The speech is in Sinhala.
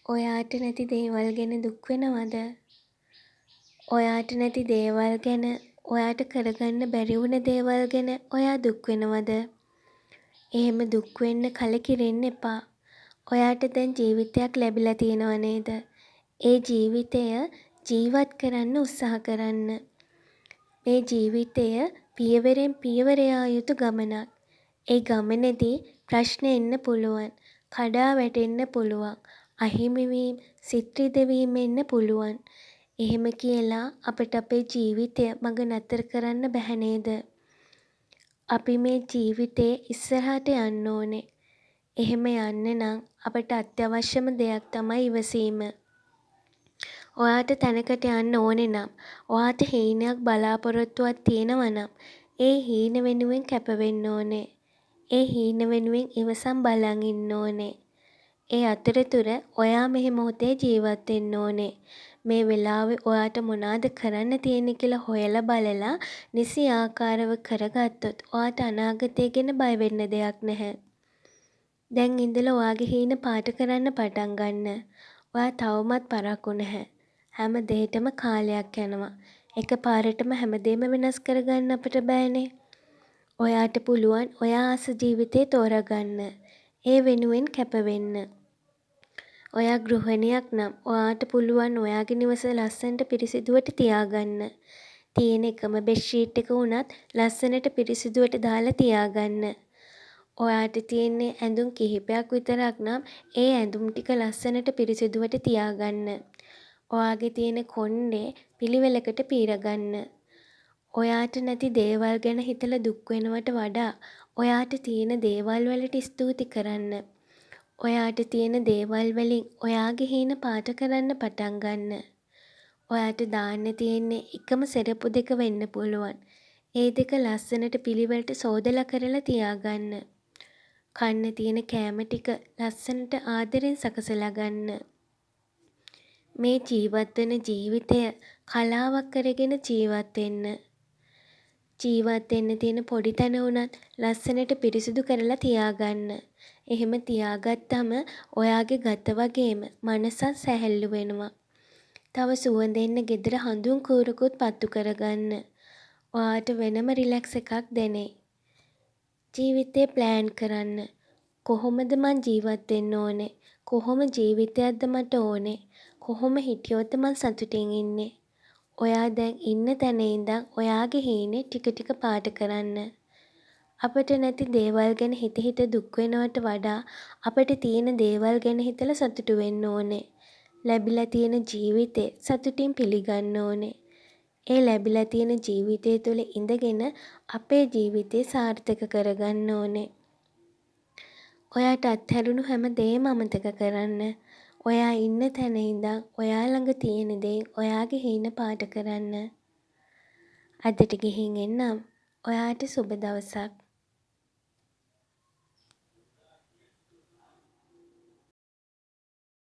ඔයාට නැති දේවල් ගැන දුක් වෙනවද? ඔයාට නැති දේවල් ගැන, ඔයාට කරගන්න බැරි වුණ දේවල් ගැන ඔයා දුක් වෙනවද? එහෙම දුක් වෙන්න කලකිරෙන්න එපා. ඔයාට දැන් ජීවිතයක් ලැබිලා තියෙනව නේද? ඒ ජීවිතය ජීවත් කරන්න උත්සාහ කරන්න. මේ ජීවිතය පියවරෙන් පියවර යා යුතු ගමනක්. ඒ ගමනේදී ප්‍රශ්න එන්න පුළුවන්. කඩා වැටෙන්න පුළුවන්. අහිමි වීම්, සිත් රිදවීම් එන්න පුළුවන්. එහෙම කියලා අපිට අපේ ජීවිතය මඟ නතර කරන්න බැහැ නේද? අපි මේ ජීවිතේ ඉස්සරහට යන්න ඕනේ. එහෙම යන්න නම් අපට අත්‍යවශ්‍යම දෙයක් තමයි ඉවසීම. ඔයාට තැනකට යන්න ඕනේ නම්, ඔයාට හීනයක් බලාපොරොත්තුවක් තියෙනවා නම් ඒ හීන වෙනුවෙන් කැප වෙන්න ඕනේ. ඒ හීන වෙනුවෙන් ඉවසන් බලන් ඉන්න ඕනේ. ඒ අතරතුර ඔයා මේ මොහොතේ ජීවත් වෙන්න ඕනේ. මේ වෙලාවේ ඔයාට මොනාද කරන්න තියෙන්නේ කියලා හොයලා බලලා නිසි ආකාරව කරගත්තොත් ඔයාට අනාගතය ගැන බය වෙන්න දෙයක් නැහැ. දැන් ඉඳලා ඔයාගේ හීන පාට කරන්න පටන් ගන්න. ඔයා තවමත් පරක්කු නැහැ. හැම දේටම කාලයක් යනවා. එක පාරටම හැමදේම වෙනස් කරගන්න අපිට බෑනේ. ඔයාට පුළුවන් ඔයා ආස ජීවිතේ තෝරාගන්න. ඒ වෙනුවෙන් කැප වෙන්න. ඔයා ගෘහණියක් නම් ඔයාට පුළුවන් ඔයාගේ නිවස ලස්සනට පිරිසිදුවට තියාගන්න. තියෙන එකම බෙඩ් ෂීට් එක වුණත් ලස්සනට පිරිසිදුවට දාලා තියාගන්න. ඔයාට තියෙන්නේ ඇඳුම් කිහිපයක් විතරක් නම් ඒ ඇඳුම් ටික ලස්සනට පිරිසිදුවට තියාගන්න. ඔයාගේ තියෙන කොණ්ඩේ පිළිවෙලකට පීර ගන්න. ඔයාට නැති දේවල් ගැන හිතලා දුක් වෙනවට වඩා ඔයාට තියෙන දේවල් වලට ස්තුති කරන්න. ඔයාට තියෙන දේවල් වලින් ඔයාගේ හීන පාට කරන්න පටන් ගන්න. ඔයාට දාන්න තියෙන්නේ එකම සෙරෙප්පු දෙක වෙන්න පුළුවන්. ඒ දෙක ලස්සනට පිළිවෙලට සෝදලා කරලා තියාගන්න. කන්න තියෙන කෑම ටික ලස්සනට ආදරෙන් සකසලා ගන්න. මේ ජීවත් වෙන ජීවිතය කලාවක් කරගෙන ජීවත් වෙන්න. ජීවත් වෙන්න තියෙන පොඩි තැන වුණත් ලස්සනට පිරිසිදු කරලා තියාගන්න. එහෙම තියාගත්තම ඔයාගේ ගත වගේම මනසත් සැහැල්ලු වෙනවා. තව සුවඳ එන්න ගෙදර හඳුන් කූරකුත් පත්තු කරගන්න. ඔයාට වෙනම රිලැක්ස් එකක් දැනෙයි. ජීවිතේ ප්ලෑන් කරන්න. කොහොමද මං ජීවත් වෙන්න ඕනේ? කොහොම ජීවිතයක්ද මට ඕනේ? කොහොම හිටියොත්ද මං සතුටින් ඉන්නේ? ඔයා දැන් ඉන්න තැන ඉඳන් ඔයාගේ හීනේ ටික ටික පාට කරන්න. අපට නැති දේවල් ගැන හිත හිත දුක් වෙනවට වඩා අපට තියෙන දේවල් ගැන හිතලා සතුටු වෙන්න ඕනේ. ලැබිලා තියෙන ජීවිතේ සතුටින් පිළිගන්න ඕනේ. ඒ ලැබිලා තියෙන ජීවිතය තුළ ඉඳගෙන අපේ ජීවිතේ සාර්ථක කරගන්න ඕනේ. ඔයාට අත්හැරුණු හැම දේම අමතක කරන්න. ඔයා ඉන්න තැන ඉඳන් ඔයා ළඟ තියෙන දෙයින් ඔයාගේ හීන පාට කරන්න. අදට ගිහින් එන්නම්. ඔයාට සුබ දවසක්.